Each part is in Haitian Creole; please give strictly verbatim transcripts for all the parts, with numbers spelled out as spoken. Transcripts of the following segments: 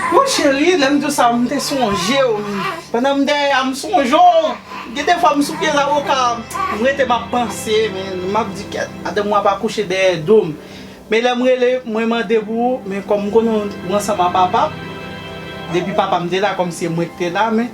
Wouy cheri, lè m di w sa, m te sonje w. Pandan m dèyè a, m sonje w. Gen de fwa m sou pye zaboka, m rete m ap panse, men m ap di kèt, adan mwen ap akouche dèyè do m. Men lè m rele, mwen mande pou ou, men kòm m konnen w ansanm a papa m, depi papa m te la, kòmsi e mwen ki te la, men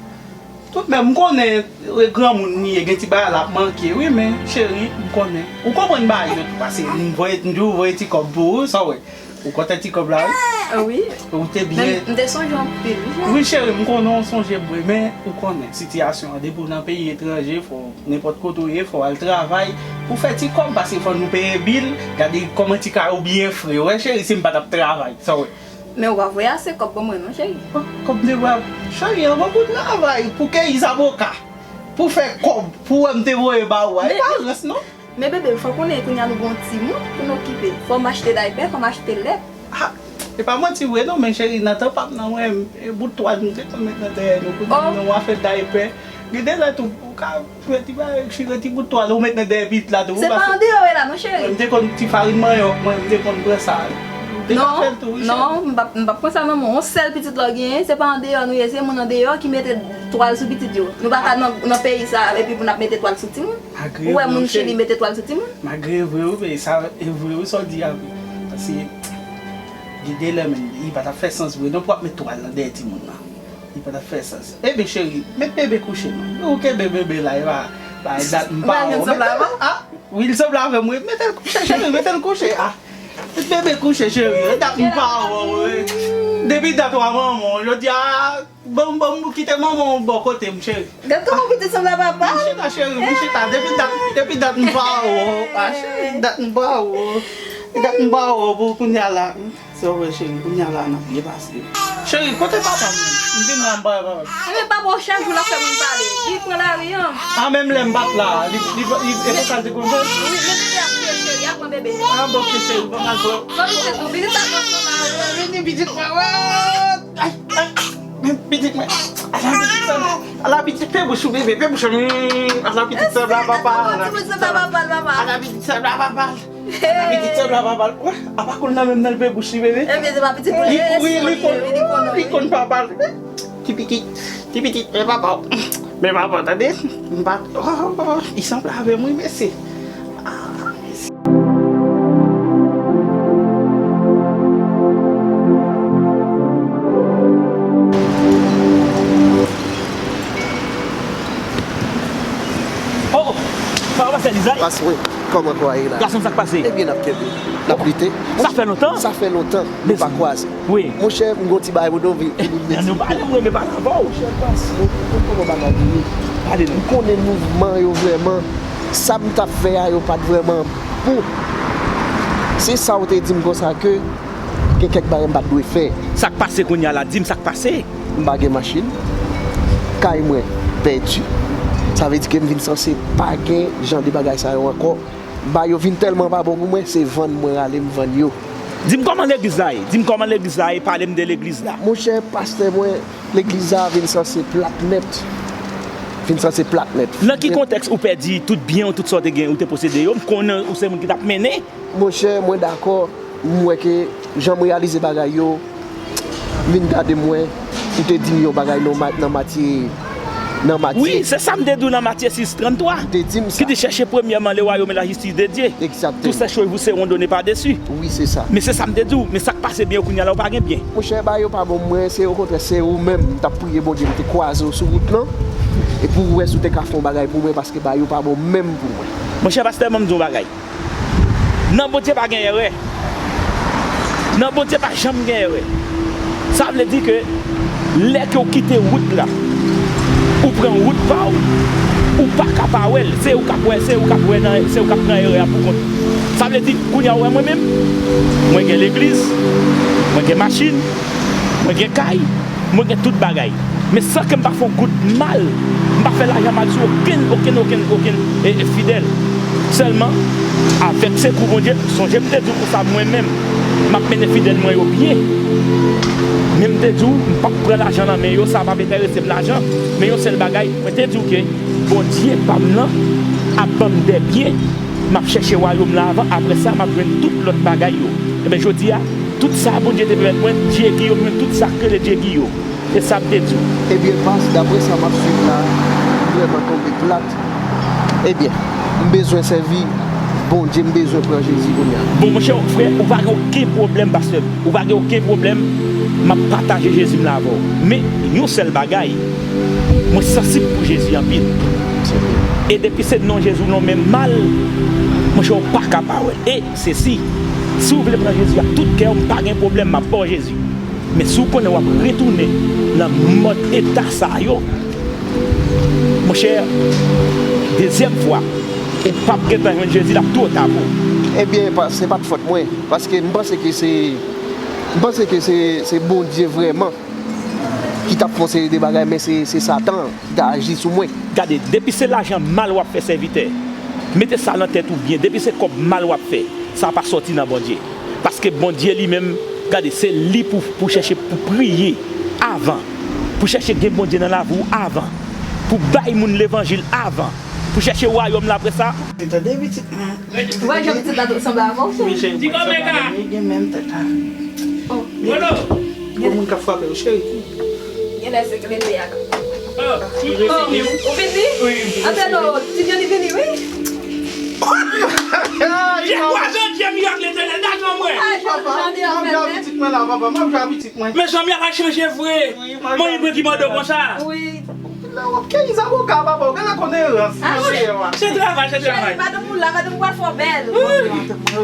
toutmenm, m konnen, e, granmoun li ye, gen ti bagay l ap manke, wi, men, cheri, m konnen. Ou konprann bagay yo tou, paske m voye, m di w voye ti kòb pou ou, sa w wè. Ou kontan ti kòb la, wi? Ah, wi. Ou te byen. Men m te sonje w anpil, wi, cheri. Wi, cheri, m konnen w sonje m, wi, men ou konnen sitiyasyon an, depi w nan peyi etranje, fò w, nenpòt kote w ye, fò w al travay pou fè ti kòb, paske fò nou peye bil, gade kòman ti kay ou byen fre, w wè, cheri, si m pa t ap travay, sa w wè. Men ou pa voye ase kòb ban mwen non, cheri. Kòb de bra. Cheri, anvan pou travay, pou keyi zaboka, pou fè kòb, pou wè m te voye ba ou a, e pa rans non. Men bebe, fò w konnen kounye a nou gen yon timoun pou n okipe. Fò m achte daypè, fò m achte lèt. Ah, e pa manti vre non, men cheri, nan tan pa m nan, mwen, e bout twal nou te konn met nan dèyè nou, kounye a nou nan yon afè daypè. Gen de lè tou, ou ka fè ti bagay, chire ti bout twal, ou met nan dèyè pitit la tou. Se pa andeyò e la non, cheri. Mwen, m te konn ti farin manyòk, mwen, m te konn pran sa. M te ka fè l tou, wi, cheri. Non, non, m p ap, m p ap pran sa nan men w. Yon sèl pitit la w genyen, se pa andeyò nou ye, se moun andeyò ki mete twal sou pitit yo. Nou pa ka nan, nan peyi sa, epi pou n ap mete twal sou timoun. Ou wè moun Chili mete twal sou timoun? Malgre vre, wi, men sa e vre, wi, sa w di a vre. Paske, gen de lè, men, li pa t ap fè sans vre, non, pou w ap met twal nan dèyè timoun nan. Li pa t ap fè sans. Ebyen, cheri, met bebe kouche, non. Ou kenbe bebe la, e pa, pa dat m pa wè w. Mete l, ah, wi, l sanble avè m, wi. Mete l kouche, cheri, mete l kouche, ah. Met bebe kouche, cheri, e dat m pa wè w, wi. Depi dat w a manman w, jodi a, Bon, bon, m kite manman w bò kote m, cheri. Gad kòman pitit sanble a papa l. Vin chita, cheri, vin chita. Depi dat, depi dat m pa wè w. Ah, cheri, dat m pa wè w. Dat m pa wè w pou kounye a la. Sa w wè, cheri, kounye a la n ap byen pase. Cheri, kote papa m? M vin la, m pa wè papa m. Ebyen, papa w chak jou l ap fè moun pale. Li pran lari an. Ah, menm lè m pa t la, li, li, li, e konsa l te konn fè? Wi, men bebe ap kriye, cheri, ap pran bebe. Ah, bon, ok, cheri, bon, m al pran. Bon, pitit, bon, pitit sa pran son la. Vini, pitit mwen, wè. Ay, ay, men pitit mwen. Ala pitit sa. Ala pitit, pe bouch ou, bebe, pe bouch ou. Mm, ala pitit sa, bla, papa. Ala pitit sa, bla, papa. Ala pitit sa, bla, papa. Ala pitit sa, bla, papa. Wè, apa koul nan menm nan, pe bouch li, bebe. Ebyen, se pa pitit mwen. Li kouri, li konn, li konn papa l. Ti pitit, ti pitit, men papa. Men papa, tande. M pa, oh, oh, oh, li sanble avè m, wi, mesye. Ah, mesye. Oh, oh. Sa va, pastè Lizay? Pastè, wi. Kòman kò a ye la? Gason, sa k pase? Ebyen, n ap kenbe. N ap lite. Sa fè lontan? Sa fè lontan nou pa kwaze. Wi. Monchè, m gon ti bagay pou nou vi-, vini m di. Ann nou pale, m renmen pale avè w. Monchè, pase, ou konn kòman bagay yo ye. Pale non. M konnen mouvman yo vrèman, sa m t ap fè a, yo pa t vrèman bon. Se sa w te di m konsa ke gen kèk bagay m pa t dwe fè. Sa k pase kounye a la? Di m sa k pase. M pa gen machin. Kay mwen pèdi. Sa vle di ke m vin sanse pa gen jan de bagay sa yo ankò. Bagay yo vin tèlman pa bon pou mwen, se vann mwen rale m vann yo. Di m kòman legliz la ye? Di m kòman legliz la ye? Pale m de legliz la. Monchè, pastè mwen, legliz la vin sanse plat nèt. Vin sanse plat nèt. Nan ki kontèks ou pèdi tout byen w, tout sa w te gen, ou te posede yo? M konnen ou se moun ki t ap mennen. Monchè, mwen dakò. M wè ke jan m reyalize bagay yo, vin gade mwen, ou te di m yon bagay nan ma-, nan matye, nan matye. Wi, se sa m te di w nan Matye sis, tranntwa. Ou te di m sa. Ki di, cherchez premièrement le royaume et la justice de Dieu. Exactement. Toutes ces choses vous seront données par-dessus. Wi, se sa. Men se sa m te di w, men sa k pase byen yo kounye a la, ou pa gen byen. Monchè, bagay yo pa bon mwen, se okontrè, se ou menm, m t ap priye Bondye, m te kwaze w sou wout lan, epi w wè si w te ka fè yon bagay pou mwen, paske bagay yo pa bon menm pou mwen. Monchè pastè, ban m di w yon bagay. Nan Bondye pa gen erè. Nan Bondye pa janm gen erè. Sa vle di ke lè ke w kite wout la, ou pran wout pa w, ou pa ka pa wè l. Se ou k ap wè, se ou k ap wè nan, se ou k ap pran erè a pou kont ou. Sa vle di, kounye a ou wè mwen menm, mwen gen legliz, mwen gen machin, mwen gen kay, mwen gen tout bagay. Men san ke m pa fè yon goud mal, m pa fè lajan mal sou okenn, okenn, okenn, okenn, e, e, fidèl. Sèlman, avèk sekou Bondye, sonje m te di w konsa mwen menm, m ap mennen fidèl mwen yo byen. Men m te di w, m p ap pran lajan nan men yo, sa p ap enterese m lajan. Men yon sèl bagay, mwen te di w ke Bondye pa m nan ap ban m dè byen, m ap chèche wayòm la avan, apre sa, m ap jwenn tout lòt bagay yo. Ebyen, jodi a, Tout sa Bondye te pèmèt mwen, Dye Giyo, mwen, tout sa k rele Dye Giyo. Se sa m te di w. Ebyen, pas, daprè sa m ap swiv la, m vrèman tonbe plat. Ebyen, m bezwen sèvi Bondye, m bezwen pran Jezi kounye a. Bon, monchè, frè, ou pa gen okenn pwoblèm, pastè. Ou pa gen okenn pwoblèm. M ap pataje Jezi m la avè w. Men, yon sèl bagay, mwen sansib pou Jezi anpil. E depi se non Jezi w nan men m mal, monchè, ou pa ka pa wè l. E se si, si w vle pran Jezi ak tout kè w, m pa gen pwoblèm, m ap ba w Jezi. Men si w konnen w ap retounen nan mòd eta sa yo, monchè, dezyèm fwa, ou p ap gentan jwenn Jezi, l ap twò ta pou ou. Ebyen, pa, se pa t fòt mwen, paske m panse ke se, m panse ke se, se Bondye vrèman ki t ap fè yon seri de bagay, men se, se Satan ki t ap aji sou mwen. Gade, depi se lajan mal w ap fè, sèvitè, mete sa nan tèt ou byen, depi se kòb mal w ap fè, sa pa sòti nan Bondye. Paske Bondye li menm, gade, se li pou, pou chèche pou priye avan, pou chèche gen Bondye nan lavi w avan, pou bay moun levanjil avan, pou chèche wayòm la apre sa. Tande pitit mwen. Ou wè jan pitit la sanble avè w, cheri? Wi, cheri. Ti kòmèka. Li gen menm tèt la. Oh. Gen gwo moun k ap frape w, cheri. Genlè se klete a. Oh, ou vini? Wi. Antre non, ti Johnny vini, wi. Jè pwazon, Jè mirak Letènèl, gade mwen. Ay, papa, m ap jwe pitit mwen la, papa, m ap jwe pitit mwen. Mezanmi, a pa chanje vre. Wi, m ap jwe pitit mwen. Mwen ki mande w konsa. Wi. Lè w ap keyi zaboka, papa, ou genlè konn erans. Ah, wi. Se travay, se travay. Cheri, madanm ou la, madanm ou pral fè w bèl.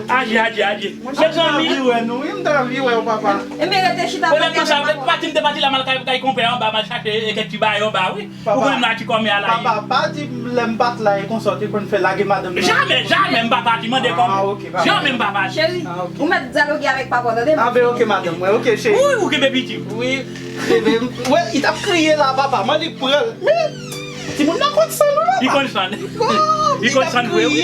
Adje, adje, adje. Mezanmi. M t anvi wè nou, wi, m t anvi wè w, papa. E men rete chita. Pwoblèm nan sa, pati m te pati la, m al kay, kay konpè anba, m al chache kèk ti bagay anba, wi. Ou konnen m la ti kòmè a la. Papa, pa di lè m pa t la e konsa w te konn fè lage madanm nan. Jamè, jamè m pa pati, mande kòmè. Ah, ok, papa. Jamè m pa pati. Cheri, ou mèt dyaloge avèk papa w, tande? Ah, ben, ok, madanm mwen, ok, cheri. Wi, ou kenbe pitit. Wi. Wè, li t ap kriye la, papa. Mannik pran l. Men, timoun nan konn san nou, papa. Li konn san. Li konn san vre, wi.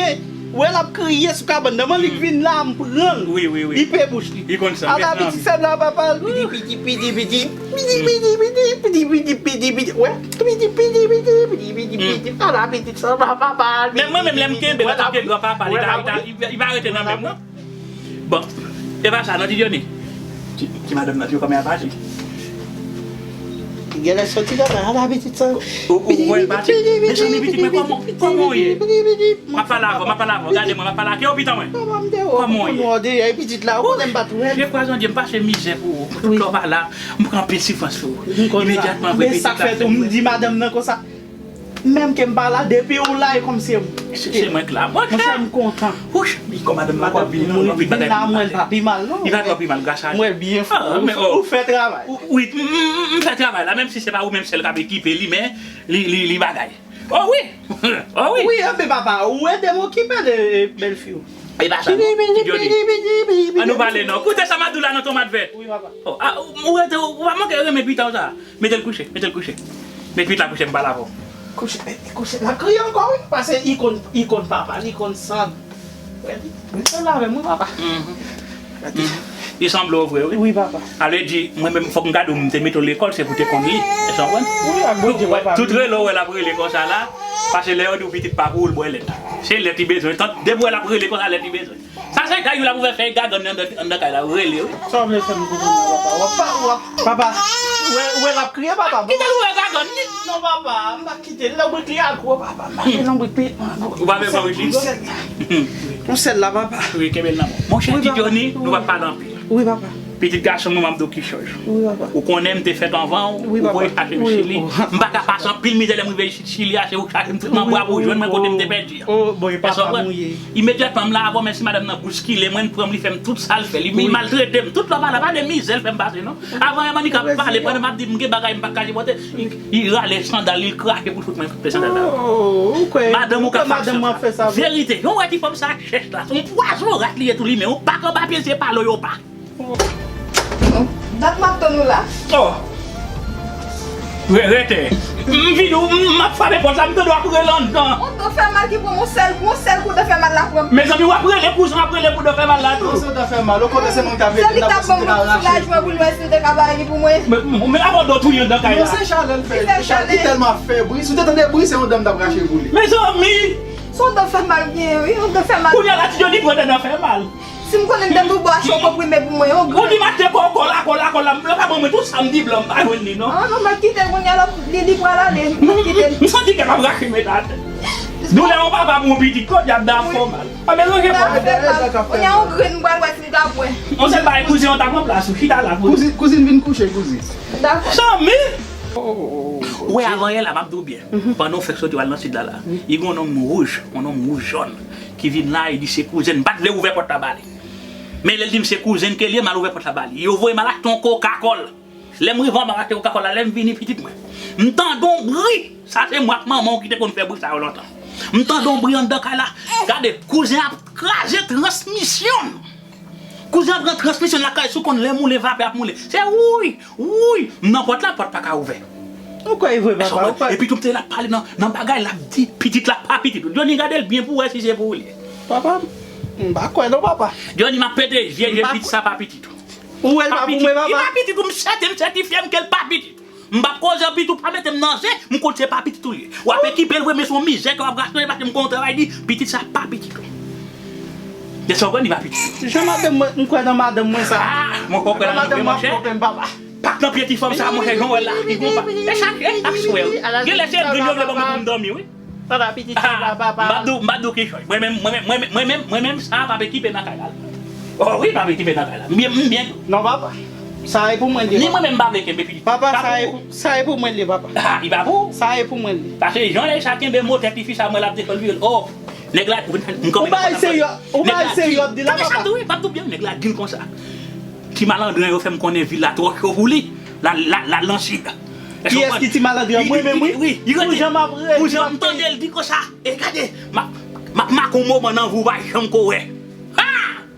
Wè, l ap kriye sou kabann nan. Mannik vin la, m pran l. Wi, wi, wi. Li pe bouch li. Li konn san. Ala pitit sè m la, papa. Piti, piti, piti, piti. Piti, piti, piti, piti, piti, piti, piti. Wè, piti, piti, piti, piti, piti, piti. Ala pitit sè m la, papa. Men mwen menm, lè m kenbe l antanke granpapa, li ta, li ta, li, li pa rete nan men m, non. Bon, e pa sa non, ti Johnny. Ti, ti madanm nan, ti kòmè a pati. Genlè soti la, ala pitit sa. Ou, ou wè l pati? Mezanmi, pitit mwen, kòman, kòman w ye? M ap pale avè w, m ap pale avè w. Gade mwen, m ap pale avè w. Kòman w ye? Kòman w ye? Jè pwazon, Dye, m pase mizè pou ou. Tout lè w pa la, m pran anpil soufrans pou ou. Imedyatman, vre, pitit la fè m di madanm nan konsa. Menm ke m pa la, depi ou la, e kòmsi se mwen k la. Monchè, m kontan. Wouch, li kòm madanm nan pa vin, non, non, vin bagay la, mwen pa pi mal, non. Li pa twò pi mal, gras a Dye. Mwen byen fò. Ou fè travay. Wi, m, m, m fè travay la, menm si se pa ou menm sèl k ap ekipe li, men li, li, li bagay. Oh wi! Oh wi! Wi, anben papa, ou ede m okipe de bèlfi w. E pa sa, non. Ti Johnny. Ann nou pale, non. Koute sa m ap di w la, non, tomat vèt. Wi, papa. Oh, ah, ou, ou rete, ou pa manke renmen pita w sa. Mete l kouche, mete l kouche. Met pit la kouche, m pale avè w. Kouche, men, kouche, l ap kriye ankò, wi. Pase li konn, li konn papa, li konn san. Wè, li, li sanble avè m, wi, papa. Li sanble w vre, wi. Wi, papa. Sa vle di, mwen menm, fòk m gade w, m te mete w lekòl, se pou te konn li. Èske w konprann? Wi, ak Bondye, papa. Tout rele w wè l ap rele konsa la, pase lè yo di w pitit pa pou ou, l bwè lèt. Se lèt li bezwen. Depi w wè l ap rele konsa, lèt li bezwen. Sa se kay ou la pou fè fèy gagann anndan, anndan kay la, ou rele, wi. Sa w vle fè m konprann la, papa? W ap pa, w ap, papa, ou wè, ou wè l ap kriye, papa. Kite l ouvè gagann li. Non, papa, m pa kite l. Lonbrik li a gwo, papa. M pa gen lonbrik pi. Ou pa vle lonbrik li? Yon sèl la. Yon sèl la, papa. Wi, kenbe l nan men w. Monchè, ti Johnny, nou p ap pale anpil. Wi, papa. Pitit gason mwen, m ap di w ki chòj. Wi, papa. Ou konnen m te fèt anvan w, ou voye chache m Chili. M pa ka pase anpil mizè lè m rive isit Chili a, se ou k chache m tout nan bra pou w jwenn mwen kote m te pèdi a. Oh, bon, e papa m ou ye. Imedyatman, m la avè w, men si madanm nan bouskile mwen, l pran m, li fè m tout sa l fè. Li, li maltrete m. Tout lè w pale, pa de mizè l fè m pase, non. Avan yè, Mannik ap pale, pandan m ap di m gen bagay m pa t ka sipòte, li, li rale sandal li, li krache pou l fout mwen kout pye sandal la. Oh, ou kwè, madanm ou k ap fè sa. Verite. Yon wè ti fanm sa chèch la, se yon pwazon rat li ye tou li, men yon pak anba pye l, se pa lo yo pa. Dat m ap tann ou la. Oh. Re-, rete. M vin ou, m, m ap frape pòt la, m tande w ap rele anndan. Yon dan fè mal ki pran yon sèl, yon sèl kou dan fè mal la pran. Mezanmi, w ap rele kouzen, w ap rele pou dan fè mal la tou. Non, se dan fè mal. Ou konnen se mwen ki ta vle di l la, pou si te ka rache. Se li k t ap ban m yon ti soulajman pou l wè si l te ka bay li pou mwen. Men, men avan w touye yon dan kay la. Non, se chalè l fè. Li tèlman ap fè bri. Si w te tande bri, se yon dan m t ap rache pou li. Mezanmi! Se yon dan fè mal gen, wi, yon dan fè mal. Kounye a la, ti Johnny pran dan fè mal. Si m konnen m te tou bò achte yon konprime pou mwen, yon grenn. Ou di m achte kòkò la, kòla, kòla, m pa ban mwen tout sa m di blan, m pa jwenn li non. Ah non, m ap kite l kounye a, l ap, li, li pral ale, m ap kite l. M santi kè m ap rache met atè. Doulè yon papa pou yon pitit, kote y ap da fò mal. Pa melanje pwoblèm. Kounye a yon grenn m pral wè si l ka pwen. Yon sèl bagay, kouzen an ta pran plas ou, chita la, kouzin. Kouzin, kouzin vin kouche, kouzin. Dakò. Zanmi! Ou wè avan yè la, m ap di w byen. Pandan w fèk soti w al nan sid la la, li gen yon nonm wouj, yon nonm wouj jòn, ki vin la, li di se kouzen l, m pa t vle ouvè pòt la ba li. Men lè l di m se kouzen l ke l ye, m al ouvè pòt la ba li. Yo voye m al achte yon koka kòl. Lè m rive anba, m achte koka kòl la, lè m vini pitit mwen. M tande yon bri. Sa se mwen ak manman w ki te konn fè bri sa yo lontan. M tande yon bri anndan kay la. Gade, kouzen ap kraze transmisyon. Kouzen ap pran transmisyon lakay sou konn lè moulen, vapè ap moulen. Se wouy, wouy. M nan pòt la, pòt pa ka ouvè. Ou kwè e vre, papa? Ou kwè? Epi tou m te la pale nan, nan bagay, l ap di pitit la pa pitit ou. Johnny, gade l byen pou w wè si se pou ou li ye. Papa, m pa kwè non, papa. Johnny, m ap pete je, je pitit sa pa pitit ou. Ou wè l pa pou mwen, papa? Li pa pitit ou, m sèten, m sètifye m ke l pa pitit ou. M p ap koze pitit ou, pa mete m nan je, m konn se pa pitit ou li ye. W ap ekipe l vre, men se yon mizè ke w ap rache, paske m konn yon travay di, pitit sa pa pitit ou. Desann, li pa pitit ou. Jan madanm mwen, m kwè nan madanm mwen sa. Ah, mwen kwè nan madanm mwen, monchè. Pap nan pye ti fanm sa, monchè, jan w wè l la, li gon pa. E chak, e chak swè, wi. Genlè se grenn yo vle ban mwen pou m dòmi, wi. Papa, pitit sa, papa. M ap di w, m ap di w kèk chòy. Mwen menm, mwen menm, mwen menm, mwen menm, mwen menm, sa p ap ekipe nan kay la. Oh wi, p ap ekipe nan kay la. M byen, m byen. Non, papa. Sa e pou mwen li, papa. Ni mwen menm, m pa vle kenbe pitit. Papa, sa e pou, sa e pou mwen li, papa. Ah, li pa pou ou. Sa e pou mwen li. Paske jan lè sa kenbe motè tifi sa, mwen l ap desann vire l. Oh, nèg la, m kanpe. Ou bay serye, ou bay serye, w ap di la, papa. Tande sa tou, wi, m ap di w byen, nèg la di l konsa. Ti malandren yo fè m konnen vil la twò cho pou li. La, la, la, nan sid. Kiyès ki ti malandren? Mwen menm, wi. Wi, wi, wi. Pou jan m ap redi, pou jan m tande l di konsa. E gade, m ap, m ap make yon moman nan vi w pa janm ko wè. Ha!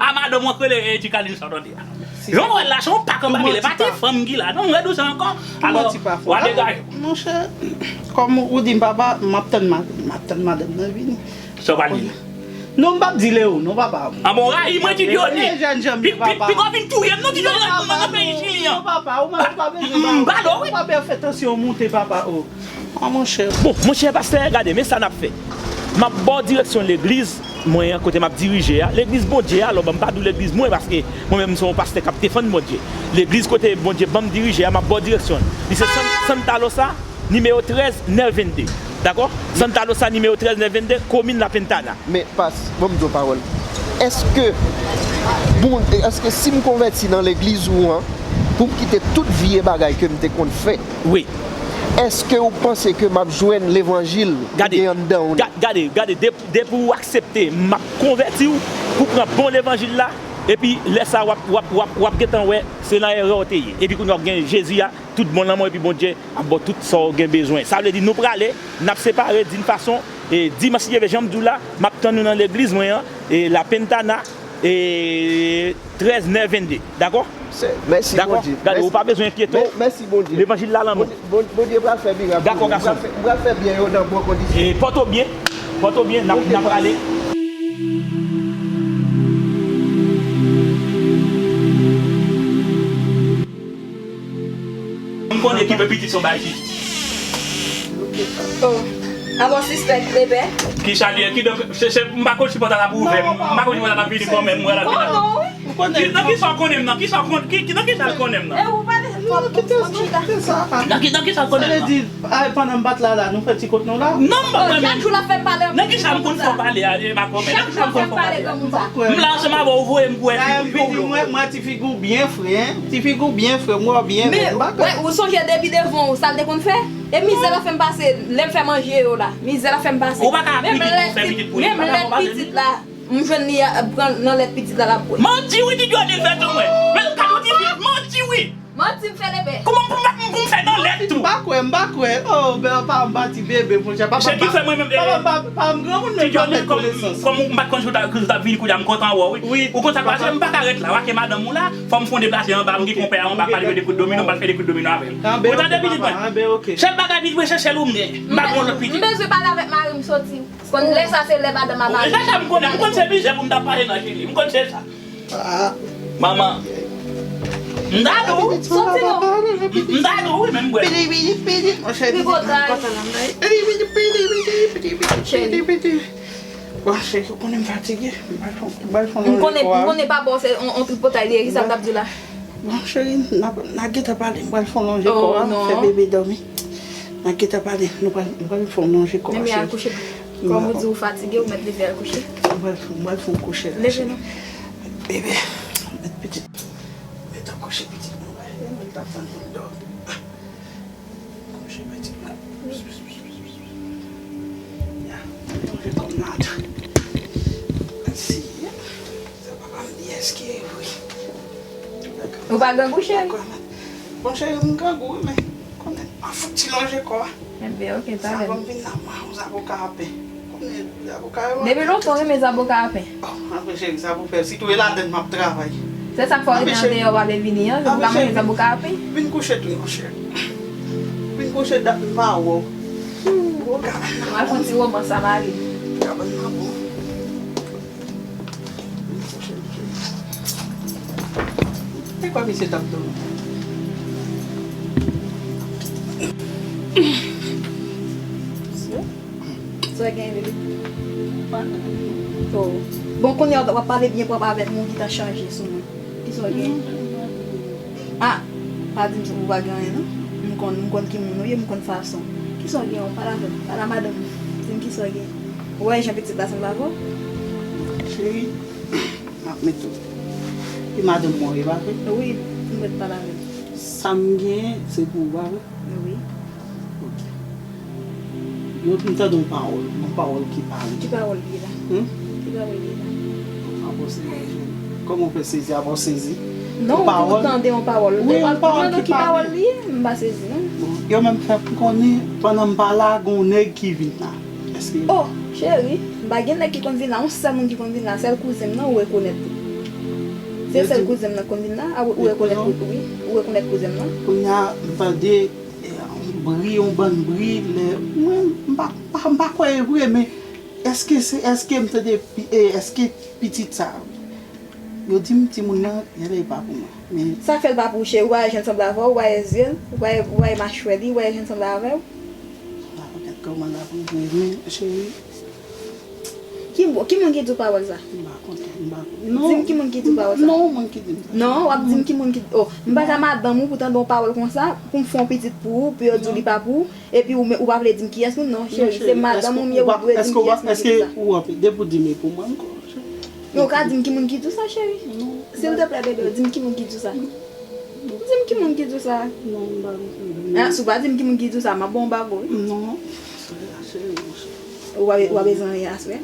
A madanm w an k rele, e, Ti Kalin sa w tande a. Jan w wè l la, se yon pak anba pye, e pa ti fanm ki la. Non, m redi w sa ankò. Alò, w a degaje w. Monchè, kòm ou di m papa, m ap tann madanm, m ap tann madanm nan vini. Sa w pral di l? Non, m p ap di l e ou non, papa. A bon, rayi mwen, Ti Johnny. Pi, pi, pi gwo vin touye m, non, Ti Johnny, nan, nan peyi Chili an. Non, papa, ou pa bezwen, papa. M ba l, wi. Ou pa bezwen fè tansyon w monte, papa, o. A, monchè. Bon, monchè pastè, gade, men sa n ap fè. M ap ba w direksyon legliz mwen an, kote m ap dirije a. Legliz Bondye a, alò, ban m pa di w legliz mwen, paske mwen menm, m se yon pastè k ap defann Bondye. Legliz kote Bondye ban m dirije a, m ap ba w direksyon l. Li se San-, Santa Rosa, nimewo trèz, nèf vennde. Dakò? Santa Rosa, nimewo trèz, nèf vennde, komin La Pintana. Men, pas, ban m di w pawòl. Èske, bon, èske si m konvèti nan legliz ou an, pou m kite tout vye bagay ke m te konn fè, wi, èske ou panse ke m ap jwenn levanjil ki gen anndan w nan? Gade, gade, gade, dep-, depi w aksepte, m ap konvèti w pou pran bon levanjil la, epi lè sa w ap, w ap, w ap, w ap gentan wè se nan erè w te ye. Epi kounye a w gen Jezi a, tout bon lanmò, epi Bondye ap ba w tout sa w gen bezwen. Sa vle di nou prale, n ap separe d'une façon, e dimanch si Dye vle, jan m di w la, m ap tann nou nan legliz mwen an, e La Pintana, e trèz nèf vennde. Dakò? Sè, mèsi Bondye. Dakò? Gade, ou pa bezwen enkyete w. Mèsi Bondye. Levanjil la lan men w. Bondye, Bondye pral fè mirak pou nou. Dakò, gason m. Li pral fè, li pral fè byen yo nan bon kondisyon. E pòte w byen. Pòte w byen, n ap, n ap prale. M konnen ki pe pitit se yon bagay ki. Oh. Abon sispèk, bebe. Kisa li ye? Kidonk, se, se, m pa konn si pòt la ap ouvè. M pa konn si pòt la ap vini kanmenm. Mwen la. Konnen w, wi. Ki, nan kisa w konnen m nan? Kisa w konn, ki, ki, nan kisa l konnen m nan? E ou pa de, non, kite sa, kite sa. Nan ki, nan kisa l konnen m nan? Sa vle di, ay, pandan m pa t la la, nou fè ti kot nou la? Non, m pa kwè menm. Chak jou l ap fè m pale anpil. Nan kisa m konn fè w pale a, e, ma kòmè? Nan kisa m konn fè w pale? Chak jou l ap fè m pale granmoun sa. M la ansanm avè w, ou voye m pou wè figi w. Mwen, mwen, ti figi w byen fre, en. Ti figi w byen fre, m wè w byen fre. Men, ou sonje depi devan w, sa l te konn fè? E mizè l ap fè m pase, lè m fè manje yo la. Mizè l ap fè m pase. Ou pa ka pitit pou fè pitit pou li. Menm lèt pitit la. M jwenn li a, pran nan lèt pitit la, l ap bwè. Manti wi, Ti Johnny fè sou mwen. Men gade yon ti fi, manti wi. Manti m fè, bebe. Kòman pou m, pou m fè nan lèt tou? M pa kwè, m pa kwè. Oh, ben, pa m pa ti bebe, monchè. Papa m pa, papa m pa, papa m granmoun, men m pa fè konesans. Kòm m pa t konn si w t ap vini kounye a, m kontan wè w, wi. Ou konn sa k pase, m pa ka ret la. W a ke madanm ou la, fò m fè yon deplase anba, m gen konpè a anba, pral jwe de kout domino, m pral fè de kout domino avè l. Ou tande pitit mwen? Sèl bagay pitit mwen, se sèl ou m gen. M pa gen yon lòt pitit. M bezwen pale avèk mari m soti. Konn lè sa se lè madanm a mari. Lè sa m konnen, m konn se mizè pou m ta pale nan Chili. M konn se sa. Manman. M ta di w. Soti non. M ta di w wi, men m bwè. Tripotay. Bon, cheri, ou konnen m fatige. M pral fè, m pral fè yon lonje kò a. M konnen, m konnen papa w se yon, yon tripotay li ye. Kisa l t ap di w la? Bon, cheri, n a, n a gentan pale. M pral fè yon lonje kò a, fè bebe dòmi. N a gentan pale. Nou pral, nou pral fè yon lonje kò a, cheri. Leve al kouche. Kòm ou di ou fatige, ou mèt leve al kouche. M pral, m pral fè yon kouche la, cheri. Leve non. Bebe, mèt pitit. Mèt ap kouche pitit mwen. Mwen t ap tann pou l dòmi. Kouche pitit mwen. Ya, mwen lonje kò m la tou. Mèsi. Sa papa m di èske e vre. Ou pa grangou, cheri? Bon, cheri, m grangou, wi, men konnen an fouti lonje kò a. Enben, ok, talè. Sa ban m vin la, mwen, yon zaboka a pen. Konnen zaboka yo. Depi lontan, w renmen zaboka a pen. Oh, anpil cheri, sa pou fè. Sitou e ladann m ap travay. Se sa k fè w rete an deyò, w ale vini an, se pou ka manje zaboka a pen. Vin kouche tou non, cheri. Vin kouche dat m pa wè w. Ou ka ban nan. Mwen fè yon ti romans a mari. Ka ban nan bon. Vin kouche, cheri. E kwa misye t ap dòmi? Sa w gen, bebe? Oh. Bon, kounye a w ap pale byen pwòp avèk moun ki ta chanje sou mwen. Kisa w gen? Ah, pa di m ou pa gen anyen, non. M konn, m konn ki moun ou ye, m konn fason. Kisa w gen? Pale avè m. Pale a madanm ou. Di m kisa w gen. Ou wè jan pitit la sanble avè w? Cheri, m ap mete w. E madanm mwen, e pa vre? Wi, m mèt pale avè l. Sa m genyen, se pou ou, pa vre? Wi. Ok. Yo, m tande yon pawòl, yon pawòl ki pa... Ki pawòl li ye la? Hmm? Ki pawòl li ye la? Apa w sezi? Kòman w fè sezi? Apa w sezi? Non, ou di ou tande yon pawòl. Wi, yon pawòl ki pa... Ki pawòl li ye? M pa sezi, non. Bon, yo menm fè m konnen, pandan m pa la, gen yon nèg ki vin la. Èske... Oh, cheri, m pa gen nèg ki konn vin la, yon sèl moun ki konn vin la, sèl kouzen m nan, ou rekonèt li. Se sèl kouzen m nan ki konn vin la, a, ou rekonèt, wi, ou rekonèt kouzen m nan. Kounye a, m tande, e, yon bri, yon bann bri, lè, mwen, m pa, m pa, m pa kwè e vre, men èske se, èske m tande, pi- e, èske pitit sa, yo di m timoun nan, genlè e pa pou mwen, men... Sa fè l pa pou ou, cheri? Ou pa wè jan l sanble avè w, ou pa wè zye l, ou pa wè, ou pa wè machwè li, ou pa wè jan l sanble avè w? M pa konn kòman l ap rive, men, cheri. Ki, ki moun ki di w pawòl sa? M pa konn, m pa konn. Non. Di m ki moun ki di w pawòl sa. Non, moun ki di m sa. Non, w ap di m ki moun ki, oh, m pa ka madanm ou pou tande yon pawòl konsa, pou m fè yon pitit pou ou, pou yo di w li pa pou ou, epi ou, ou pa vle di m kiyès moun, non, cheri. Se madanm ou m ye, ou dwe di m kiyès moun ki di sa. Èske ou, èske ou, depi w di m e pou mwen, m konn, cheri. Men ou ka di m ki moun ki di w sa, cheri? Non. Silteplè, bebe, di m ki moun ki di w sa. Di m ki moun ki di w sa. Non, m pa konn. Ah, si w pa di m ki moun ki di w sa, m ap ba w yon bago, wi. Non, cheri, cheri, monchè. Ou pa, ou pa bezwen anyen aswè?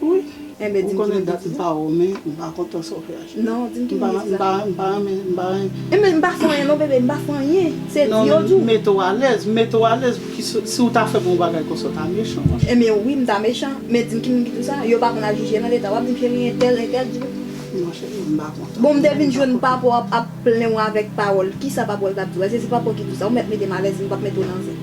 Wi. Enben, di m ki moun ki di w sa. Ou konnen dat m pa wè w, men m pa kontan sa w fè a, cheri. Non, di m ki moun ki di w sa. M pa, m pa, m pa renmen, m pa renmen. Enben, m pa fè anyen non, bebe, m pa fè anyen. Se di yo di w. Non, men mete w alèz, mete w alèz, pou ki si, si w ta fè m yon bagay konsa, w ta mechan, monchè. Enben, wi, m ta mechan, men di m ki moun ki di w sa. Yo pa konn al jije nan leta, w ap di m cheri entèl, entèl di w. Non, cheri, m pa kontan. Bon, m te vin jwenn papa w ap, ap plenn w avèk pawòl. Kisa papa w t ap di w? Èske se papa w ki di w sa? Ou mèt mete m alèz, m p ap mete w nan zen.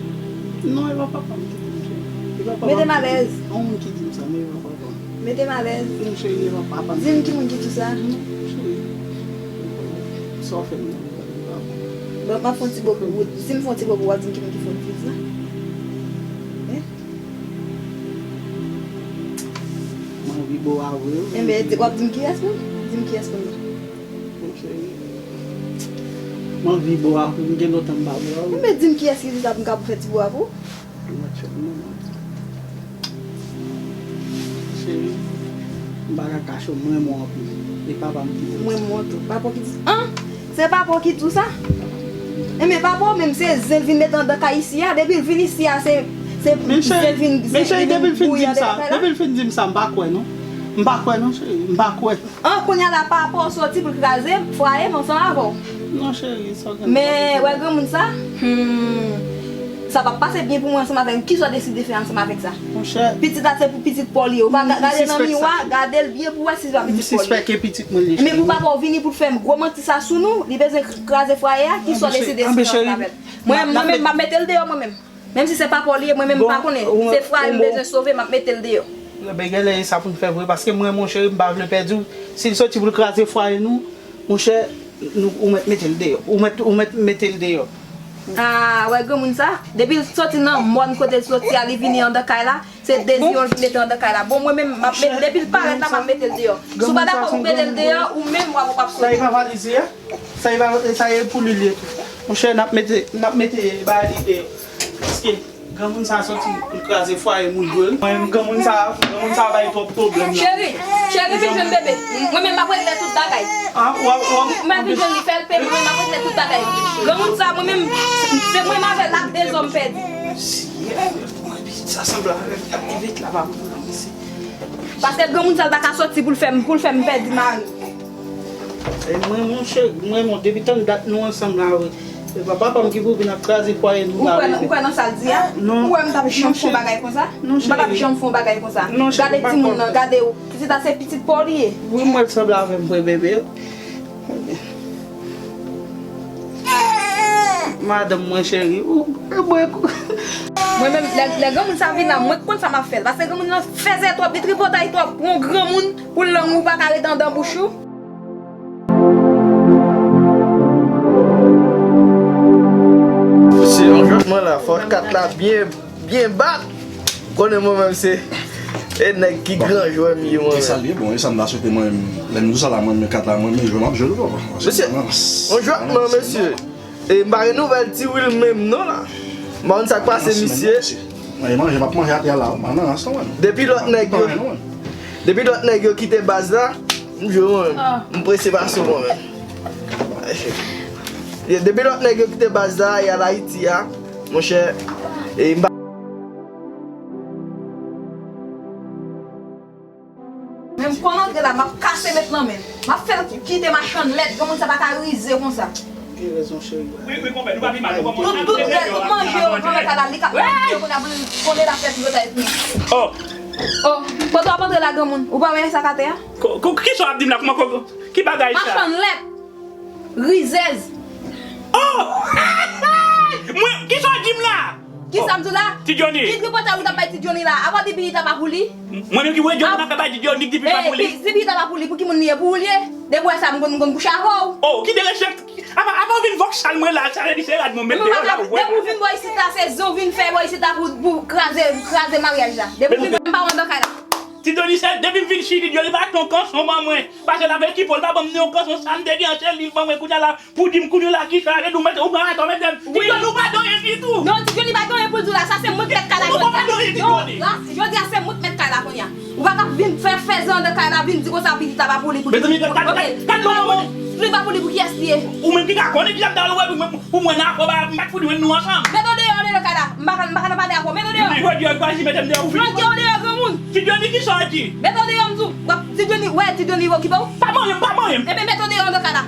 Non, e pa papa m ki di m sa. E pa papa m ki di m sa. Mete m alèz. Yon moun ki di m sa, men e pa papa m. Mete m alèz. Non, cheri, e pa papa m. Di m ki moun ki di w sa. Non, cheri. Sa w fè m nan, m pa konn. Bon, m ap fè yon ti bo pou ou. Si m fè yon ti bo pou ou, w ap di m ki moun ki fè w di w sa. Hein? Mwen anvi bo a vre, wi. Enben, di, w ap di m kiyès, non? Di m kiyès kounye a. Bon, cheri. Mwen anvi bo a vre, m gen lontan m pa bo a, wi. Enben, di m kiyès ki di sa pou m ka fè ti bo a pou ou. Mwen fè m non, mwen di. Cheri, m pa ka kache w, mwen renmen w anpil. E papa m ki di m sa. Mwen renmen w tou. Papa w ki di sa. An! Se papa w ki di w sa? Enben, papa w menm se zen l vin mete anndan kay isi a. Depi l vin isi a, se, se zen l vin, zen l vin bouyi anndan kay la. Men cheri, depi l fin di m sa, depi l fin di m sa, m pa kwè non. M pa kwè non, cheri. M pa kwè. An, kounye a la, papa w soti pou l kraze fwaye m ansanm avè w. Non, cheri, sa w gen. Men, wè granmoun sa? Hmm. Sa p ap pase byen pou mwen ansanm avè l. Kisa w deside fè ansanm avèk sa? Monchè. Pitit la se pou pitit pa w li ye. Ou pa ga-, gade nan miwa, gade l byen pou w wè si se pa pitit pa w li ye. M sispèk e pitit mwen li ye. Men pou papa w vini pou l fè gwo manti sa sou nou, li bezwen k-, kraze fwaye a, kisa w deside fè ansanm avè l? Mwen, mwen menm, m ap mete l deyò mwen menm. Menm si se papa w li ye, mwen menm m pa konnen. Se fwaye m bezwen sove, m ap mete l deyò. Enben, genlè e sa pou n fè vre, paske mwen, monchè, m pa vle pèdi w. Si l soti pou l kraze fwaye nou, monchè, nou, ou mèt mete l deyò. Ou mèt, ou mèt mete l deyò. Ah, wè granmoun sa, depi l soti nan mòn kote l soti a, li vini anndan kay la, se Dezi yo l vin mete anndan kay la. Bon, mwen menm, m ap met, depi l parèt la, m ap mete l deyò. Si w pa dakò pou mete l deyò, ou menm, w ap, w ap soti. Sa e pa valiz li ye? Sa e pa, sa e pou li li ye tou. Monchè, n ap mete, n ap mete bagay li deyò. Paske granmoun sa soti pou l kraze fwaye moun vre wi. Mwen menm granmoun sa, granmoun sa bay twòp pwoblèm la. Cheri, cheri, vin jwenn bebe. Mwen menm m ap regle tout bagay. Ah, w ap, w ap. M ap vin jwenn li fè l peye, mwen menm m ap regle tout bagay. Granmoun sa, mwen menm, se mwen menm avè l ak de zòm pèdi. Seyè, mwen pitit sa sanble avè m, y ap evit la pa pou mwen, mesye. Paske granmoun sa l pa ka soti pou l fè m, pou l fè m pèdi mari. E mwen, monchè, mwen, bon, depi tann dat nou ansanm la, wi. E pa papa m ki pou vin ap kraze fwaye nou la, wi. Ou kwè nan sa l di a? Non. Ou wè m t ap janm fè yon bagay konsa? Non, cheri. M pa t ap janm fè yon bagay konsa. Non, cheri, pa kwè. Gade timoun nan, gade w. Pitit la se pitit pa w li ye. Wi, mwen l sanble avè m vre, bebe. Madanm mwen cheri, ou, ou, mwen. Mwen menm, lè, lè granmoun sa vin la, mwen k konn sa m ap fè l. Paske granmoun nan fèzè twòp, li tripotay twòp. Pou yon granmoun, pou lang ou pa ka ret anndan bouch ou. Se yon jwèt mwen la, fò kat la byen, byen bat. Konnen mwen menm se, e nèg ki gran jwè m ye mwen menm. E sa l ye, bon, e sa m ta swete mwen menm. Lè m di w sa la, mwen menm kat la, mwen menm jwè m ap jwe l, papa. Mesye, yon jwèt mwen, mesye. E m pa gen nouvèl Ti Will menm non la. M pa konn sa k pase misye. Manje, manje, m ap manje atè a la, m pa nan rans non mwen. Depi lòt nèg yo, depi lòt nèg yo kite baz la, m jwe mwen menm. M prese pase w mwen menm. Depi lòt nèg yo kite baz la, y al Ayiti a, monchè, e m pa Men m konn antre la, m ap kase met nan men l. M ap fè l kite machann lèt, granmoun sa pa ka rize konsa. Gen rezon, cheri. Wi, wi, konpè, nou pa pi mal, nou pa pi mal. Tout, tout lèt, tout manje yo, granmèt la, li k ap manje yo, kounye a pou l konnen l ap fè tripotay pou li. Oh. Oh, kote w ap antre la, granmoun? Ou pa wè sa k atè a? Ko, ko, kisa w ap di m la? Kòman, ko, ko, ki bagay sa? Machann lèt. Rizèz. Oh! Mwen, kisa w di m la? Kisa m di w la? Ti Johnny. Ki tripotay ou t ap bay Ti Johnny la? Apa di pitit la pa pou li? Mwen menm ki wè Johnny m ap fè bay Ti Johnny, ki di pitit pa pou li. Di pitit la pa pou li, pou ki moun li ye? Pou ou li ye? Depi w wè sa, m konn, m konn kouche avè w. Oh, ki de rejèt. Apa, apa w vin vòksal mwen la, sa vle di se rad mwen met deyò la, ou wè. Depi w vin bò isit la, se zen w vin fè bò isit la pou, pou kraze, kraze maryaj la. Depi w vin, m pa wè w anndan kay la. Ti Donicel, depi m vin Chili, Johnny pa achte yon kanson ban mwen. Pase l avèk ki po, l pa ban m ni yon kanson, sa m te gen an se li l ban mwen kounye a la, pou di m kounye a la ki sa, e nou mete, ou pran atò, mete m. Ti Johnny, ou pa gen anyen ditou. Non, Ti Johnny pa gen anyen pou l di w la, sa se mwen k mèt kay la jodi a. Ou pa gen anyen, Ti Johnny. Non, la, jodi a se mwen k mèt kay la kounye a. Ou pa ka vin fè fèzè anndan kay la, vin di konsa pitit la pa pou li, pou li. Mezanmi, gad, gad, gad, gad, gad, gad, li pa pou li, pou kiyès li ye? Ou menm ki ka konnen ki jan m ta al wè pou mwen, pou mwen nan afè, m pa t fout jwenn nou ansanm. Mete w deyò, deyò kay la. M pa ka, m pa ka nan pale avè w. Mete w deyò. Vini jodi a, ou pa di mete m deyò, ou vini. Flanke w deyò, granmoun. Ti Johnny, kisa w di? Mete w deyò, m di w. Ti Johnny, wè, Ti Johnny okipe w. Pa manyen m, pa manyen m. Ebyen, mete w deyò anndan kay la.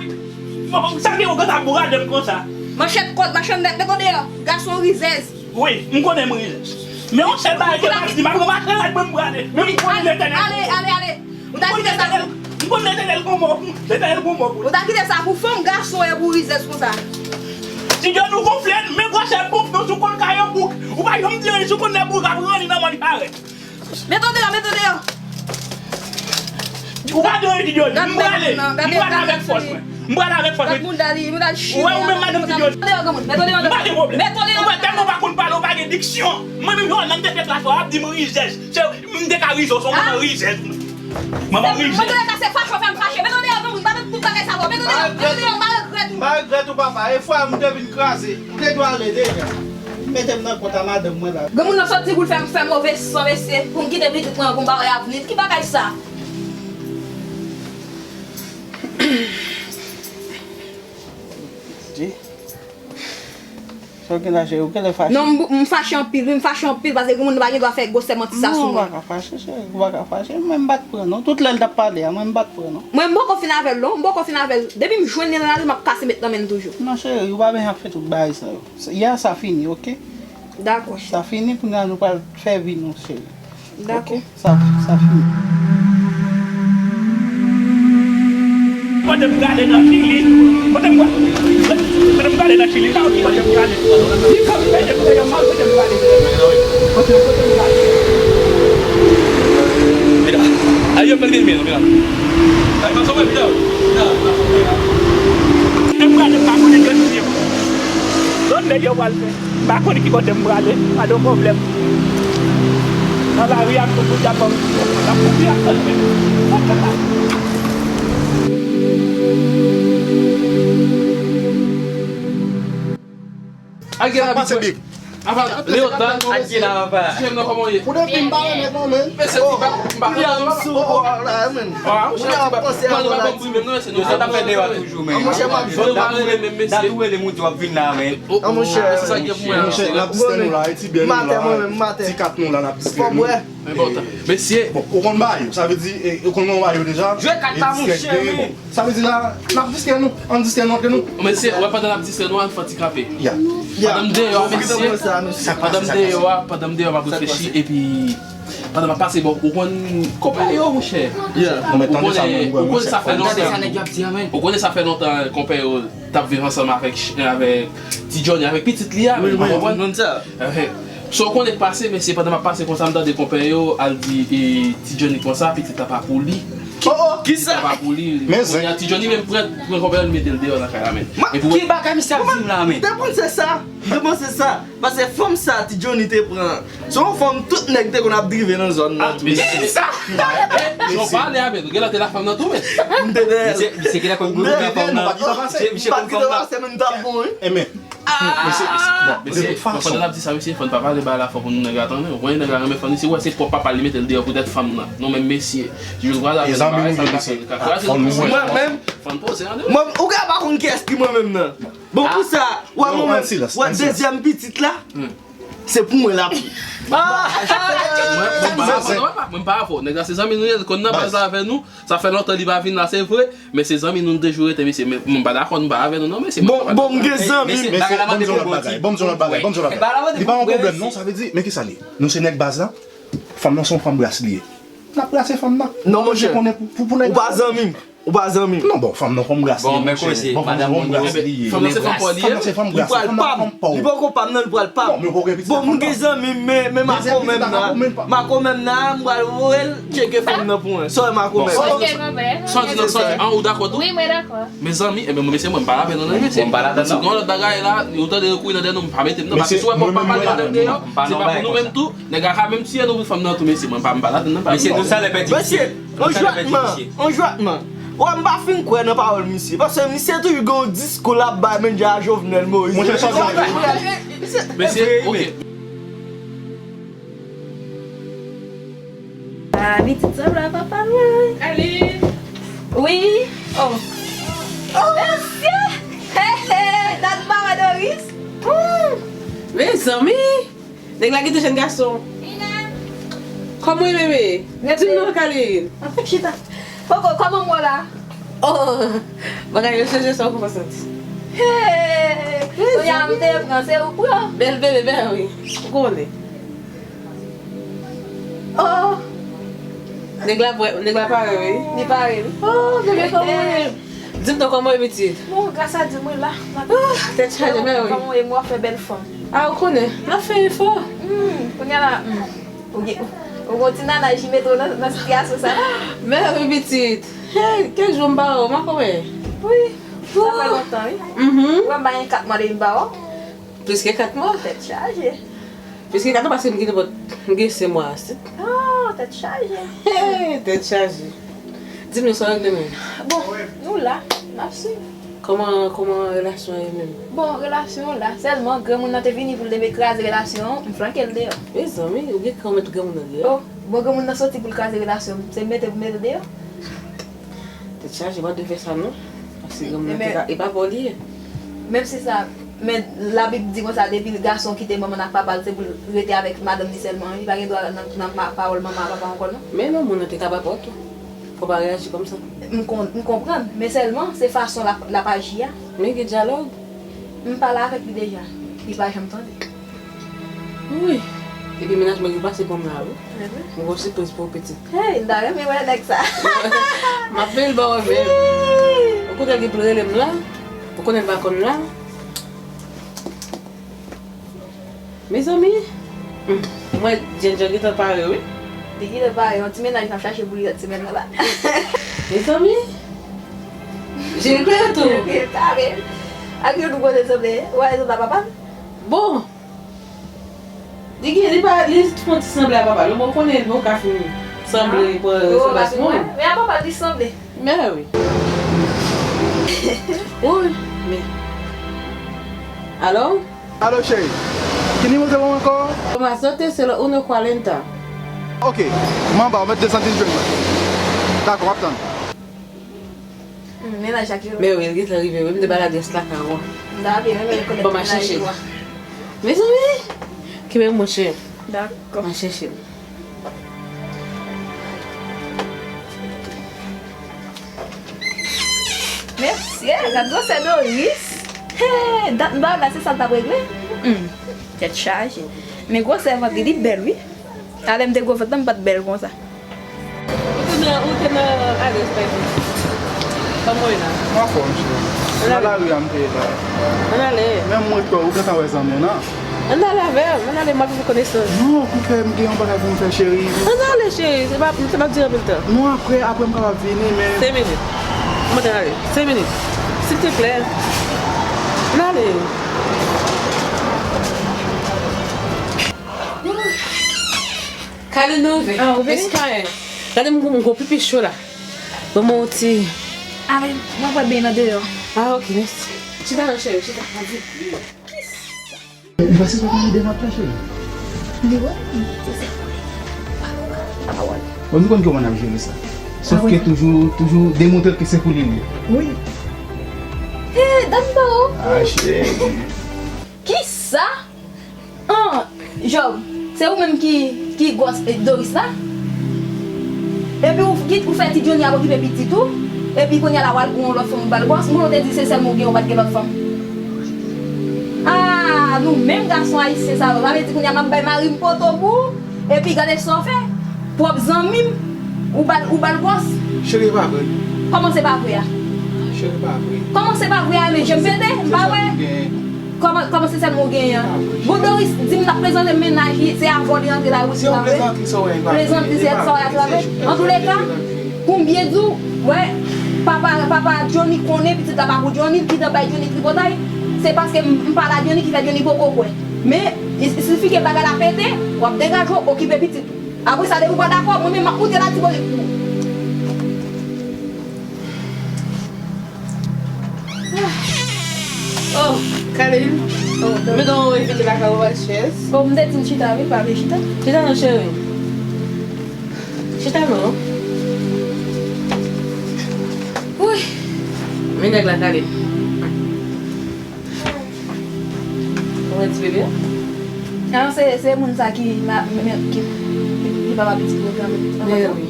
Bon, sa gen yon granmoun ap bourade m konsa? Manchèt kòd, machann nèt, mete w deyò. Gason rizèz. Wi, m konnen m rizèz. Men yon sèl bagay ke m ap di, m ap ranmase rad mwen, m prale. Men m konnen Letènèl. Ale, ale, ale. Ou ta kite sa pou. M konn Letènèl gon mò pou, Letènèl gon mò pou. Ou ta kite sa pou fanm, gason e pou rizèz konsa. Ti Johnny, ou gonfle, men gwosè konfyans ou konn kayon bouk. Ou pa janm di anyen, si w konn lè bouk ap ranni nan mòn parèt. Mete w deyò, mete w deyò. Ou pa di anyen, Ti Johnny. M prale. M prale avèk fòs mwen. M prale avèk fòs mwen. Ou wè ou menm madanm Ti Johnny. Mete w deyò, granmoun. Mete w deyò. M pa gen pwoblèm. Mete w deyò. Ou wè tèlman w pa konn pale, ou pa gen diksyon. Mwen menm, yon nèg m te fèt la, sa w ap di m rizèz. Se, m te ka rizèz, se yon manman rizèz. Manman rizèz. Mwen te ka se fache w fè m fache. Mete w deyò, granmoun, m pa met tout bagay sa bò. Mete w deyò, mete w deyò, m pa regrèt ou. M pa regrèt ou, papa. E fwa m te vin kraze. M te dwe ale deja. Mete m nan kont a madanm mwen la. Granmoun nan soti pou l fè m fè move san, mesye, pou m kite pitit mwen, pou m pa wè avni l. Ki bagay sa? Di. Sa w gen la, cheri? Ou genlè fache. Non, m, m fache anpil, wi, m fache anpil, paske granmoun nan pa gen dwa fè gwosè manti sa sou mwen. Non, ou pa ka fache, cheri, ou pa ka fache. Mwen, m pa t pran, non. Tout lè l t ap pale a, mwen, m pa t pran, non. Mwen, m poko fin avè l, non. M poko fin avè l. Depi m jwenn li nan lari, m ap kase met nan men l toujou. Non, cheri, ou pa bezwen ap fè tout bagay sa yo. Yè sa fini, oke? Dakò. Sa fini, kounye a nou pral fè vi nou, cheri. Dakò. Oke? Sa, sa fini. Kote m prale nan Chili? Kote m prale? Kote m prale nan Chili? Sa ki kote m prale? Li kòm pède m pède m mal, kote m prale? Kote, kote m prale? Mira, ayo, pède m, mira. Ay, pa sove, mira. Mira, pa sove. Kote m prale, m pa konnen kote m ye. Nèg yo pral fè. M pa konn ki kote m prale, pa de pwoblèm. Nan lari a, m tou kounye a, m ap kouri ak sèl men. Sa k pase, Big? Leotan, Adye la, papa. Ti jèn nan, kòman w ye? Ou depi m pa renmen non, men. Mesye, ti pa, m pa konn. Kounye a m sou bò la, men. Ah, monchè, ti pa, mwen, nou pa konn pri menm non, mesye, nou pa konn pri menm. Monchè, m ap jwenn. Nou pa renmen menm, mesye. Dat ou rele m, ou di w ap vin la, men. Oh, oh, mesye, sa gen pou mwen la. Monchè, n ap distrè nou la, e ti byè nou la, ti kat nou la, n ap distrè nou. Enpòtan. Mesye. Bon, ou konn ba yo, sa vle di, e, ou konn ba yo deja. Jwe kat la, monchè, men. Sa vle di la, n ap distrè nou, ann distrè nou antre nou. Mesye, wè, pandan n ap distrè nou, ann fè yon ti kanpe. Ya. Pandan m deyò a, mesye, pandan m deyò a, pandan m deyò a, m ap reflechi, epi pandan m ap pase, bon, ou konn konpè yo, monchè. Ou konnen, ou konnen sa fè lontan. Ou konnen sa fè lontan, konpè yo t ap viv ansanm avèk, avèk Ti Johnny, avèk pitit li a, ou konprann? Enhen. So, ou konnen k pase, mesye, pandan m ap pase konsa, m tande konpè yo al di, e, Ti Johnny konsa, pitit la pa pou li. Oh, oh. Kisa? Pitit la pa pou li. Kounye a, Ti Johnny menm pran, pran konpè yo, li mete l deyò nan kay la, men. Epi, ki bagay misye ap di m la, men? M te panse sa. M te panse sa. Paske fanm sa, Ti Johnny te pran. Se yon fanm tout nèg te konn ap drive nan zòn nan. Ah, mesye, kisa? Jan w pale a, men, ou genlè te la fanm nan tou, men. M te dèyè l. Misye, misye genlè konn gwo nan fanm nan. Misye, misye konn fanm nan. M pa t kite pase, men m t ap bon, wi. Enben. Mesye, bon, mesye, de tout fason. Pandan n ap di sa, mesye, fò n pa pale bagay la fò pou nou nèg la tande. Ou konnen nèg la renmen fann li, se wè se pwòp papa l li mete l deyò poutèt fanm nan. Non, men mesye, jouk vwala, mezanmi, nou menm, mesye, mwen menm, fann poze an. Mwen, ou ka pa konn kiyès ki mwen menm nan. Bon, pou sa, wè mwen menm, wè dezyèm pitit la, se pou mwen l ap. Mwen, mwen pa avè w, nèg la se zanmi nou ye, l konn nan baz la avè nou. Sa fè lontan li pa vin la, se vre, men se zanmi nou, nou te jwe rete, mesye. Men mwen pa dakò, nou pa avè nou, non, mesye. Bon, bon, m gen zanmi. Mesye, ban m di w lòt bagay, ban m di w lòt bagay, ban m di w lòt bagay. Li pa yon pwoblèm, non, sa vle di, men kisa li ye? Nou se nèg baz la, fanm nan se yon fanm bras li ye. N ap brase fanm nan. Non, monchè, ou pa zanmi m, ou pa zanmi m. Non, bon, fanm nan fanm bras li ye, monchè. Bon, fanm nan fanm bras li ye. Fanm nan se fanm pa w li ye. Li pral pa m. Li poko pa m, non, li pral pa m. Bon, m gen zanmi m, men, men makomè m nan. Makomè m nan, m pral voye l tcheke fanm nan pou mwen. Sa w wè makomè m. Ok, konpè. Sa w di nan sans an, ou dakò tou? Wi, mwen dakò. Mezanmi, enben, mwen, mesye, mwen, m pa avè nou, non, mesye. Mwen pa ladan, non. Si gen yon lòt bagay la, ou tande yo kouri nan dèyè nou, pa mete m, non, paske si w wè papa l deja deyò, se pa pou nou menm tou, nèg la ka menm tiye nou pou fanm nan tou, mesye, mwen pa, m pa ladan, non, pa. Mesye, nou sa lè pèdi misye. Yon jwètman, yon jwètman. Wè, m pa fin kwè nan pawòl misye. Paske misye toujou gen yon diskou l ap bay menm jan a Jovenel Moïse. Monchè, sa w di a vre. Mesye, ok. Ah, pitit sanble a papa l, wi. Wi. Oh. Oh, mesye. Hey, hey, dat mama Doris. Mezanmi. Nèg la gen de jèn gason. Kòman w ye, bebe? Di m non, Kaline. Anfèt, chita. Koko, kòman m wè w la? Oh, bagay yo chanje, sa w konn santi. Hey! Kounye a m te pran, se ou pran. Bèl bebe, bèl wi. Ou konnen. Oh! Nèg la bwè, nèg la pare wi. Li pare wi. Oh, bebe, kòman w ye? Di m non, kòman w ye, pitit? Bon, gras a Dye, mwen la. Ah, tèt chaje, mè wi. Kòman w ye, mwen fè bèl fanm. Ah, ou konnen, n ap fè efò. Hmm, kounye a la, hmm. Ou gen, ou gen yon ti nanaj ki mete w nan, nan sitiyasyon sa la. Mè wi, pitit. Hey, kèk jou m pa wè w, makomè. Wi, sa fè lontan, wi. Mhm. Ou wè m pa gen kat mwa depi m pa wè w. Plis ke kat mwa. Tèt chaje. Plis ke kat mwa paske m gen nenpòt, m gen senk mwa ansent. Oh, tèt chaje. Hey, tèt chaje. Di m non, sa w regle menm? Bon, nou la, n ap swiv. Kòman, kòman relasyon an ye menm? Bon, relasyon an la, sèlman granmoun nan te vini pou l te vin kraze relasyon an, m flanke l deyò. Mezanmi, ou gen kran w met granmoun nan deyò? Oh, bon, granmoun nan soti pou l kraze relasyon m, se mete pou mete l deyò? Tèt chaje, pa dwe fè sa non. Paske granmoun nan te ka, e pa pa w li ye. Menm si sa, men Labib di konsa, depi gason kite manman l ak papa l, se pou l rete avèk madanm li sèlman, li pa gen dwa nan, nan ma-, pawòl manman ak papa ankò non. Men non, moun nan te ka bat w tou. Fò w pa reyaji kòmsa. M kon-, m konprann, men sèlman se fason l ap, l ap aji a. Men gen dyalòg. M pale avèk li deja. Li pa janm tande. Wi. Epi mennaj mwen ki pase pran m la wi. Mwen gon sipriz pou ou pitit. Hey, m ta renmen wè nèg sa. M ap vin ba w menm. Ou konnen li pou rele m la. Ou konnen l pa konn la. Mezanmi, hmm, mwen Jenjan gentan pare wi. Li gentan pare, yon ti mennaj n ap chache pou li lòt semèn nan la. Mezanmi, Jilbè tou. Jilbè pare. Ak yo tou kote sanble, ou wè sanble a papa m? Bon, li gen, li pa, li fè yon ti sanble a papa l. Bon, ou konnen li poko ka fin sanble pran rezolasyon. Men a papa l li sanble. Men wi. Wi, men. Alo? Alo, cheri. Ki nimewo w te ban m ankò? Toma Sote se lo uno cuarenta. Ok. M anba, ou mèt desann vin jwenn mwen. Dakò, m ap tann. Hmm, mennaj ak Jerome. Men wi, l gentan rive wi. M te ba l adrès lakay ou an. M ta byen renmen l konnen mennaj ou an. Mezanmi! Kenbe m, monchè. Dakò. M a chèche l. Mesye, gad gwosè Doris. Hey, dat m ba w la, se sa l t ap regle? Hmm, tèt chaje. Men gwosè vant li, li bèl wi. Alè m te gwo vant lan, m pa t bèl konsa. Ou te nan, ou te nan adrès pèdi. Kòman w ye la? Mwen anfòm, cheri. Nan lari a m te ye la. Ann ale. Menm mwen, ou gentan wè zanmi w nan. Ann ale avè m, ann ale, m ap fè konesans. Non, okontrè, m gen yon bagay pou m fè, cheri. Ann ale, cheri, se pa, se p ap dire anpil tan. Non, apre, apre m kapab vini, men. Senk minit. M antre ale. Senk minit. Silteplè. Ann ale. Kale nou vin. Ah, ou vini? Eskaye. Gade m gwo, m gwo pipi cho la. Ban mwen yon ti. Ah, men, mwen pral benyen nan deyò. Ah, ok, mèsi. Chita non, cheri, chita. Anvi. Ou pa si sa konn ede m ap fè, cheri? Li wè, se sa. Bon, nou konn kòman n ap jere sa. Sòf ke toujou, toujou demontre ke se pou li li ye. Wi. Hey, Danilo! Ah, cheri. Kisa? An, Job, se ou menm ki, ki gwòs, eh, Doris la? Epi ou kit, ou fè ti Johnny ap okipe pitit ou? Epi kounye a la, w al pran yon lòt fanm, ou ba l gwòs? Moun ou te di se sèlman ou gen, ou pa t gen lòt fanm? Ah, nou menm gason ayisyen sa yo. Sa vle di kounye a m ap bay mari m poto pou ou? Epi gade sa w fè. Pwòp zanmi m, ou ba l, ou ba l gwòs? Cheri, e pa vre. Kòman se pa vre a? Cheri, e pa vre. Kòman se pa vre a? Men je m pete, m pa wè. Kòman, kòman se sèlman w genyen an? Bon, Doris di m l ap prezante mennaj li, se avè w li antre la, wi, se pa vre? Plezantri, se sa w attrape. Antouleka, konbyen di w, wè, papa, papa Johnny konnen pitit la pa pou Johnny, l gentan bay Johnny tripotay? Se paske m, m pale a Johnny ki fè Johnny poko kwè. Men, il suffit ke bagay la pete, w ap degaje w, okipe pitit ou. Apre sa, depi w pa dakò, mwen menm m ap moute latibolik pou ou. Oh, Khalil. Oh, mete yon evite lakay ou, ba l chèz. Oh, m te di l chita, wi, pa vle chita. Chita non, cheri. Chita non. Wi. Men nèg la, Khalil. Kòman ti bebe a? Ah, se, se moun sa ki ma, men, ki, ki, ki papa pitit mwen kanmenm. Men wi.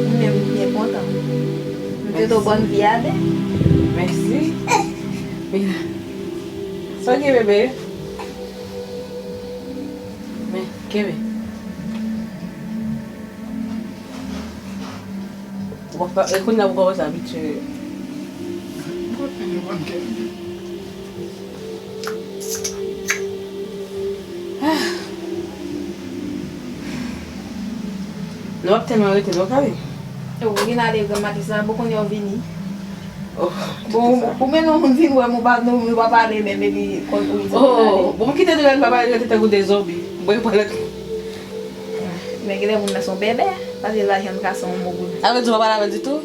Mwen menm, m byen kontan. M swete w bòn vi a, de. Mèsi. Mila. Sa w gen, bebe? Men, kenbe. Ou pa, e kounye a ou kòmanse abitye. Ah. Nou ap tèlman rete, nou kale. Ou vin ale granmadi sa, bon kounye a w vini. Oh, bon, ou mennen yon moun vin wè m, ou pa, nou, nou pa pale menm, epi konn ou di. Oh, bon, m kite nou la, nou pa pale, rete tankou de zonbi. Bon, e pale. Men genlè moun nan se yon bèbè, paske l pa janm ka se yon mo pou di. Sa vle di ou pa pale avè l ditou?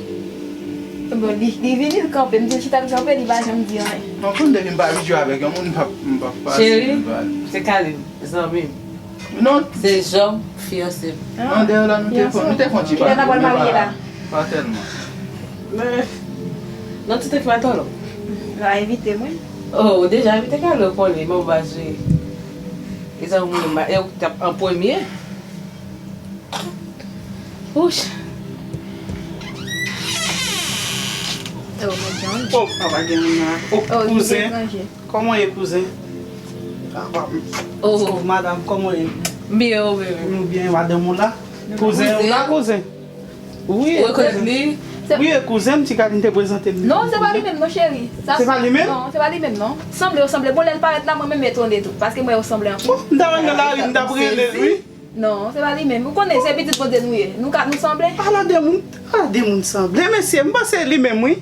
Bon, li, li vini, li kanpe, m di l chita, li kanpe, li pa janm di anyen. Non, konn depi m pa abitye avèk yon moun, m p ap, m p ap pase, m pale. Cheri, se Khalil, zanmi m. Non. Se Job, fiyanse m. Ah, non, dèyè la, nou te fè, nou te fè yon ti pale. Kilè n ap pral marye la? Pa tèlman. Men, nan ti tan ki pa twò long. L a envite mwen. Oh, ou deja envite Khalil, ou konnen, men ou pa jwe. E sa, ou konnen, e ou t ap an premye. Wouch. Oh, men John. Oh, papa gen moun nan. Oh, kouzen. Kòman w ye, kouzen? Ah, pa, oh, madanm, kòman w ye? M byen, ou menm? Nou byen, madanm ou la? Kouzen ou la, kouzen? Wi, ou rekonèt li? Wi, e kouzen m, ti Kalin te prezante m. Non, se pa li menm, non, cheri. Se pa li menm? Non, se pa li menm, non. Sanble, yo sanble. Bon, lè l parèt la, mwen menm m etone tou. Paske m wè yo sanble anpil. Oh, m ta wè l nan lari, m t ap rele l, wi. Non, se pa li menm. Ou konnen se pitit Bondye nou ye. Nou ka, nou sanble. Ala de moun, ala de moun sanble. Mesye, m panse li menm, wi.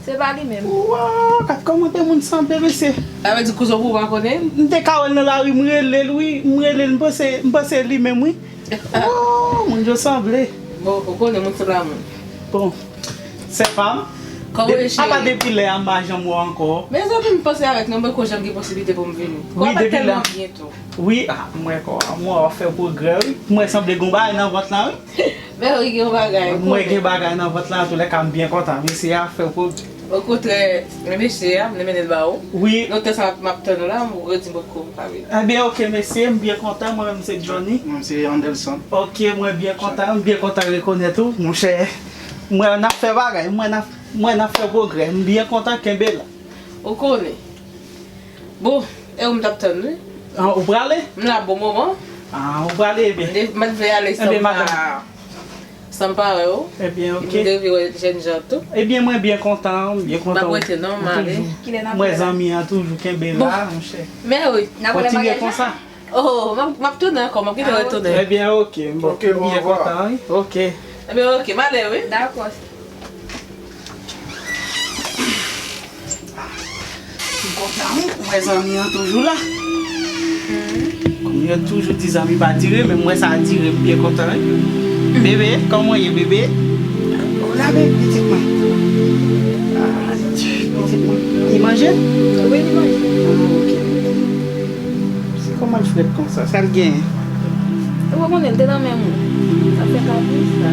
Se pa li menm. Wow, gad kòman de moun sanble, mesye. Sa vle di kouzen w pa konnen? M te ka wè l nan lari, m rele l, wi. M rele l, m panse, m panse li menm, wi. Wow, moun yo sanble. Bon, ou konnen moun sanble a moun. Bon, sè pa m. Kòman w ye, cheri? Apa depi lè a m pa janm wè w ankò. Mezanmi, m panse avèk nou, mwen poko janm gen posiblite pou m vini. Kò Wi, pa depi lè. Tèlman byen tou. Wi, ah, m wè kò a, m wè w ap fè pwogrè, wi. M wè sanble gen bagay nan vant la, wi. Men wi, gen yon bagay. M wè gen bagay nan vant la, antoulèka, m byen kontan. Mesye a fè pwogrè. Okontrè, men mesye a, m te mennen l ba ou. Wi. Lontan sa m ap tann ou la, m redi m potko pa vini. Ebyen, oke, mesye, m byen kontan. Mwen menm se Johnny. Mwen se Anderson. Oke, mwen byen kontan. M byen kontan rekonèt ou, monchè. Mwen n ap fè bagay. Mwen n ap, mwen n ap fè pwogrè. M byen kontan, kenbe la. Ou konnen. Bon, e ou m t ap tann, wi. Ah, ou prale? M la bon moman. Ah, ou prale, ebyen. M te, m te vle ale Ebyen, san madanm. pa, san pa wè ou. Ebyen, M oke. te vle wè jèn jan tou. Ebyen, mwen byen kontan, m byen M kontan. ap rete non, m ale. Kilè n ap Mwen wè la? Zanmi an toujou kenbe la, monchè. Men wi. N ap wè lè Kontinye maryaj la? Konsa. Oh, m ap, m ap tounen ankò, m ap kite Ah, retounen. Ebyen, oke, bon. Oke, bon, Byen au revoir. Kontan, wi. Oke. Ebyen, oke, m ale, wi. Dakò. M kontan, wi. Mwen zanmi an toujou la. Kòm yo toujou di zanmi pa dire, men mwen sa dire, m byen kontan, wi. Bebe, kòman w ye, bebe? Ou la, bebe, pitit mwen. Ah, pitit mwen. Li manje? Wi, li manje. Ah, oke. Se kòman l frèt konsa? Sa l genyen? Ou pa konnen, l te nan men moun. Sa fè kapris la.